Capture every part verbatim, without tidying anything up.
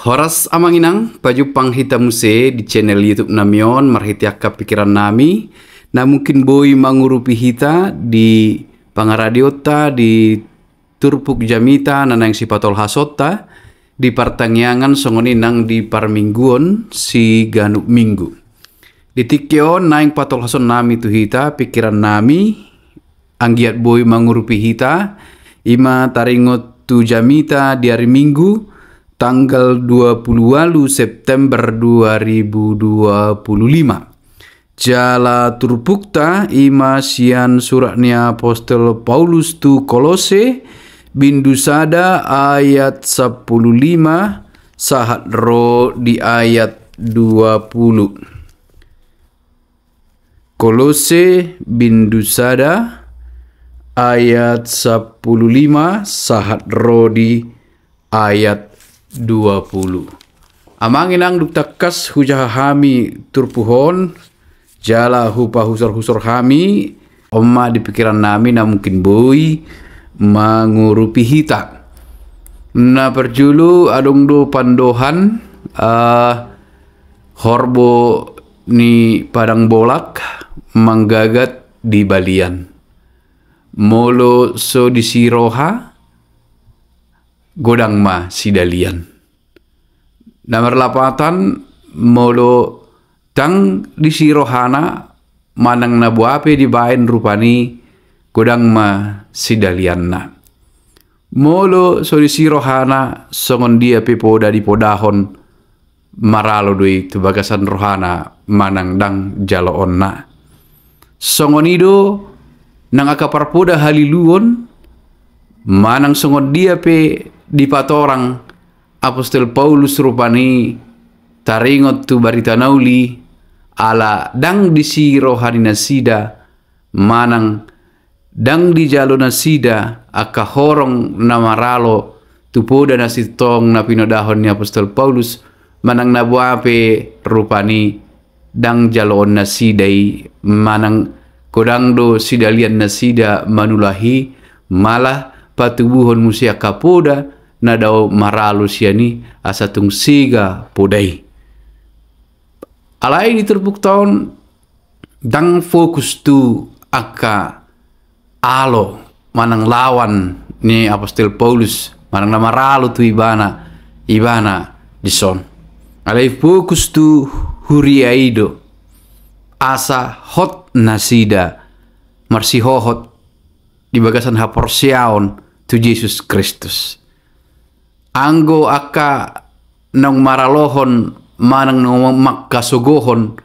Horas amang inang, pajumpang hita muse di channel YouTube nami on marhite angka pikiran nami, na mungkin boi mangurupi hita di pangaradionta di turpuk jamita na naeng sipatolhasonta di partangiangan songon i nang di parmingguon siganup minggu. Di tingki on naeng patolhason nami tu hita pikiran nami, anggiat boi mangurupi hita, ima taringot tu jamita di ari Minggu, tanggal dua puluh walu September dua ribu dua puluh lima. Jala turpukta ima sian surat ni apostel Paulus tu Kolose, bindu sada ayat sampulu lima, sahat ro di ayat dua puluh. Kolose bindu sada ayat sampulu lima sahat ro di ayat dua puluh. Amang inang, dung tangkas hujaha hami turpuk on, jala hupahusorhusor hami, on ma di pikiran nami na mungkin boi mangurupi hita. Na parjolo adong do pandohan, eh, horbo ni padang bolak manggagat di balian. Molo so disi roha, godang ma sidalian. Na marlapatan, molo ndang disi rohana manang na boha pe dibaen rupani, godang ma sidalianna. Molo so disi rohana, songon dia pe poda dipodahon, maralo do i tu bagasan rohana manang ndang jaloonna. Songon i do nang angka parpoda haliluon, manang songon dia pe dipatorang apostel Paulus rupani taringot tu barita na uli, ala ndang disi roha ni nasida, manang ndang dijalo nasida angka horong na maralo tu poda na sintong na pinodahon ni apostel Paulus, manang na boha pe rupani ndang jaloon nasida i, manang godang do sidalian nasida manulahi, malah patubuhon muse angka poda na dao maralo sian i, asa tung sega poda i. Alai di turpukta on ndang fokus tu angka alo manang lawan ni apostel Paulus, manang na maralo tu ibana, ibana dison. Alai fokus tu huria i do, asa hot nasida marsihohot di bagasan haporseaon tu Jesus Kristus. Anggo angka naung maralohon, manang naung mangkasogohon,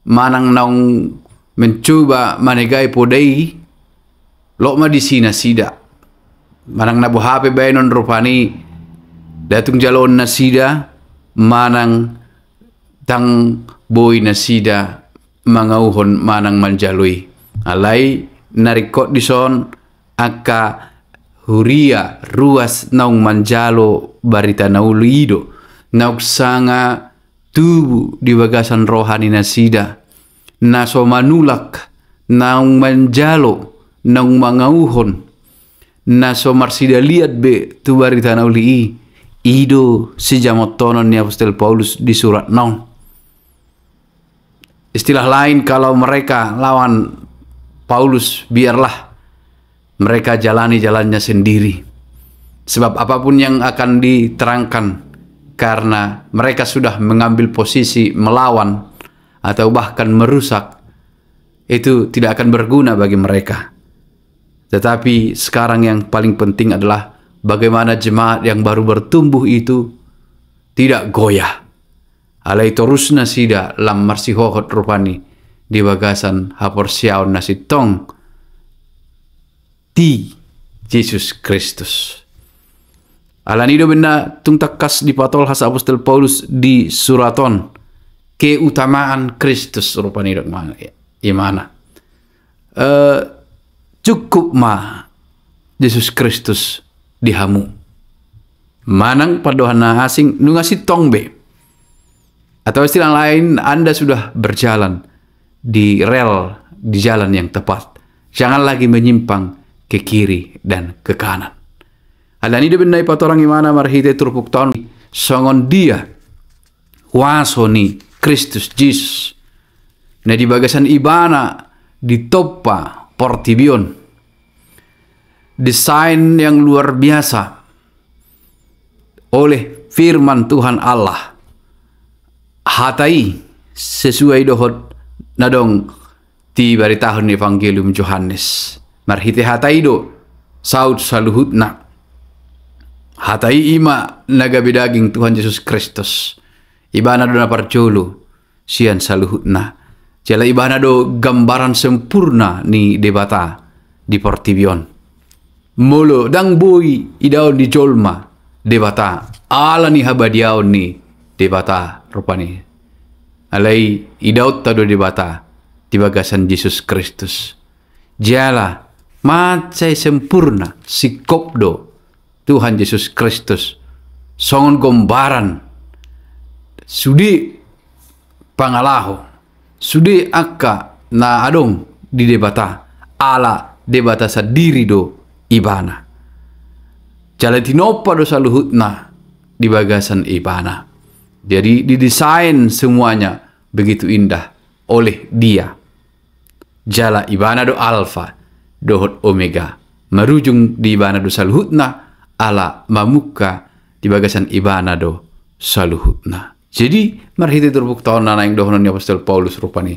manang naung mencoba manegai poda i, lot ma disi nasida. Manang na boha pe baenon rupani, ndang tung jaloon nasida, manang ndang boi nasida mangauhon manang manjalo i. Alai na ringkot dison angka huria ruas naung manjalo barita na uli i do, naung sanga tubu di bagasan roha ni nasida, na so manulak, naung manjalo, naung mangauhon, na so marsidalian be tu barita na uli i. I do sijamotonon ni apostel Paulus di suratna on. Istilah lain, kalau mereka lawan Paulus, biarlah mereka jalani jalannya sendiri. Sebab apapun yang akan diterangkan, karena mereka sudah mengambil posisi melawan atau bahkan merusak, itu tidak akan berguna bagi mereka. Tetapi sekarang yang paling penting adalah bagaimana jemaat yang baru bertumbuh itu tidak goyah. Alai torus nasida lam marsihohot rupani di bagasan haporseaon na sintong di Jesus Kristus. Alani i do umbahen na tung tangkas dipatolhas apostel Paulus di surat on, keutamaan Kristus rupani, dok ma-, imana. Eh, cukup ma Jesus Kristus di hamu. Manang pandohan na asing, nunga sintong be. Atau istilah lain, Anda sudah berjalan di rel, di jalan yang tepat. Jangan lagi menyimpang ke kiri dan ke kanan. Alani i do umbahen na dipatorang imana marhite turpukta on, songon dia huaso ni Kristus Jesus, na di bagasan Ibana ditompa portibi on. Desain yang luar biasa oleh firman Tuhan Allah. Hata i sesuai dohot na dong dibaritahon ni Evangelium Johannes. Marhite hata i do saut saluhutna. Hata i ima na gabe daging, Tuhan Jesus Kristus. Ibana do na parjolo sian saluhutna. Jala Ibana do gambaran sempurna ni Debata di portibi on. Molo ndang boi idaon ni jolma Debata, ala ni habadiaon ni Debata rupani. Alai idaonta do Debata di bagasan Jesus Kristus. Jala mansai sempurna, singkop do Tuhan Jesus Kristus songon gombaran sude pangalaho, sude angka na adong di Debata, ala Debata sandiri do Ibana. Jala tinompa do saluhutna di bagasan Ibana. Jadi didesain semuanya begitu indah oleh Dia. Jala Ibana do Alfa dohot Omega. Marujung di Ibana do saluhutna, ala mamungka di bagasan Ibana do saluhutna. Jadi marhite turpukta on na naeng dohonon ni apostel Paulus rupani,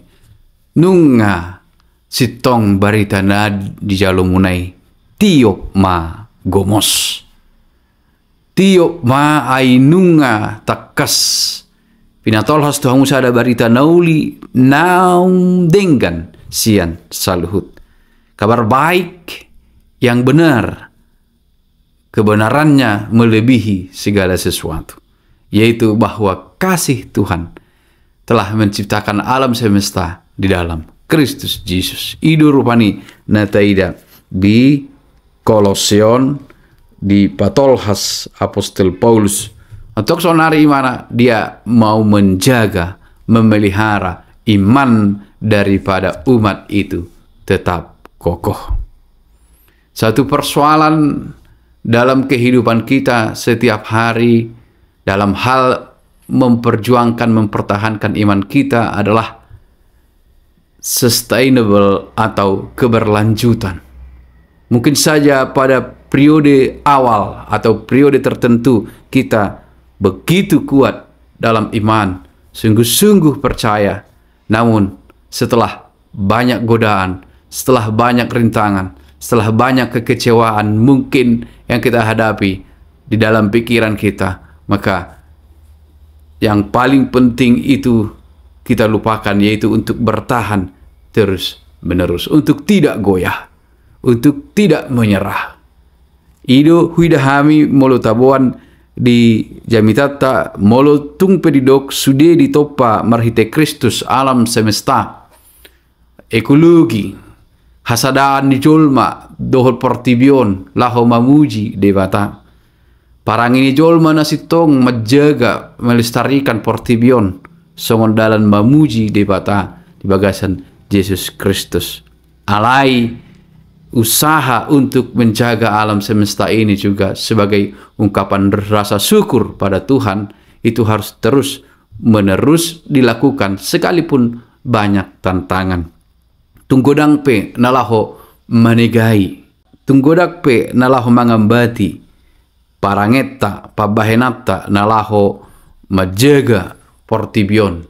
nunga sintong barita na di jalomuna i, tiop ma gomos. Tiop ma, ai nunga tangkas pinatolhas tu hamu sada barita na uli naung denggan sian saluhut. Kabar baik yang benar, kebenarannya melebihi segala sesuatu, yaitu bahwa kasih Tuhan telah menciptakan alam semesta di dalam Kristus Jesus. I do rupani na taida di Kolose on, dipatolhas apostel Paulus. Antong saonari imana dia mau menjaga, memelihara iman daripada umat itu tetap kokoh. Satu persoalan dalam kehidupan kita setiap hari, dalam hal memperjuangkan, mempertahankan iman kita adalah sustainable atau keberlanjutan. Mungkin saja pada periode awal atau periode tertentu kita begitu kuat dalam iman, sungguh-sungguh percaya, namun setelah banyak godaan, setelah banyak rintangan, setelah banyak kekecewaan mungkin yang kita hadapi di dalam pikiran kita, maka yang paling penting itu kita lupakan, yaitu untuk bertahan terus-menerus, untuk tidak goyah, untuk tidak menyerah. I do huida hami molo taboan di jamitanta, molo tung pe didok sude ditompa marhite Kristus alam semesta, ekologi, hasadaan ni jolma dohot portibi on laho mamuji Debata. Parange ni jolma na sintong manjaga, melestarikan portibi on songon dalan mamuji Debata di bagasan Jesus Kristus. Alai usaha untuk menjaga alam semesta ini juga sebagai ungkapan rasa syukur pada Tuhan itu harus terus menerus dilakukan sekalipun banyak tantangan. Tung godang pe na laho manegai, tung godang pe na laho mangambati parangenta, pambahenanta na laho manjaga portibi on,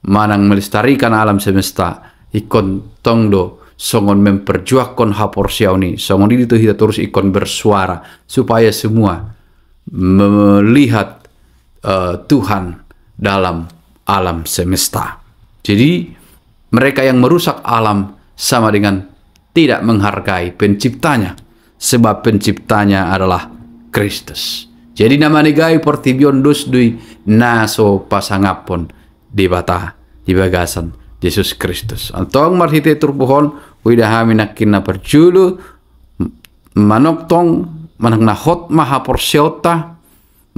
manang melestarikan alam semesta, ingkon tong do songon memperjuangkon haporseaon i, songon i do hita torus ingkon bersuara supaya semua melihat, eh, Tuhan dalam alam semesta. Jadi mereka yang merusak alam sama dengan tidak menghargai penciptanya, sebab penciptanya adalah Kristus. Jadi na manegai portibi on dos do i na so pasangaphon Debata di bagasan Jesus Kristus. Antong marhite turpuk on huida hami nangkin na parjolo manongtong manang na hot ma haporseaonta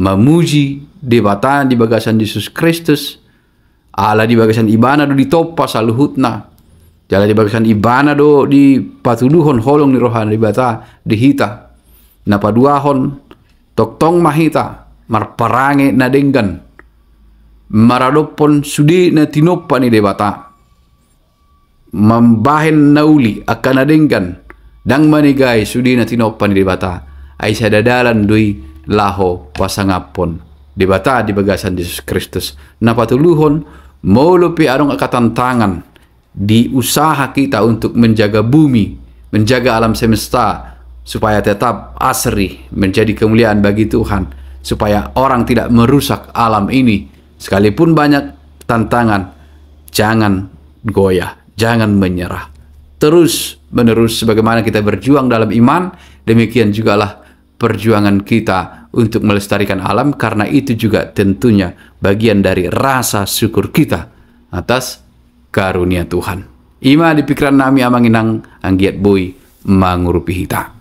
mamuji Debata di bagasan Jesus Kristus, ala di bagasan Ibana do ditompa saluhutna, jala di bagasan Ibana do dipatuduhon holong ni roha ni Debata di hita. Na paduahon, tongtong ma hita marparange na denggan maradophon sude na tinompa ni Debata, mambahen na uli angka na denggan, ndang manegai sude na tinompa ni Debata. Ai sada dalan do i laho pasangaphon Debata di bagasan Jesus Kristus, na patuluhon, molo pe adong angka tantangan di usaha kita untuk menjaga bumi, menjaga alam semesta, supaya tetap asri, menjadi kemuliaan bagi Tuhan, supaya orang tidak merusak alam ini. Sekalipun banyak tantangan, jangan goyah, jangan menyerah. Terus menerus, sebagaimana kita berjuang dalam iman, demikian jugalah perjuangan kita untuk melestarikan alam, karena itu juga tentunya bagian dari rasa syukur kita atas karunia Tuhan. I ma di pikiran nami, amang inang, anggiat boi mangurupi hita.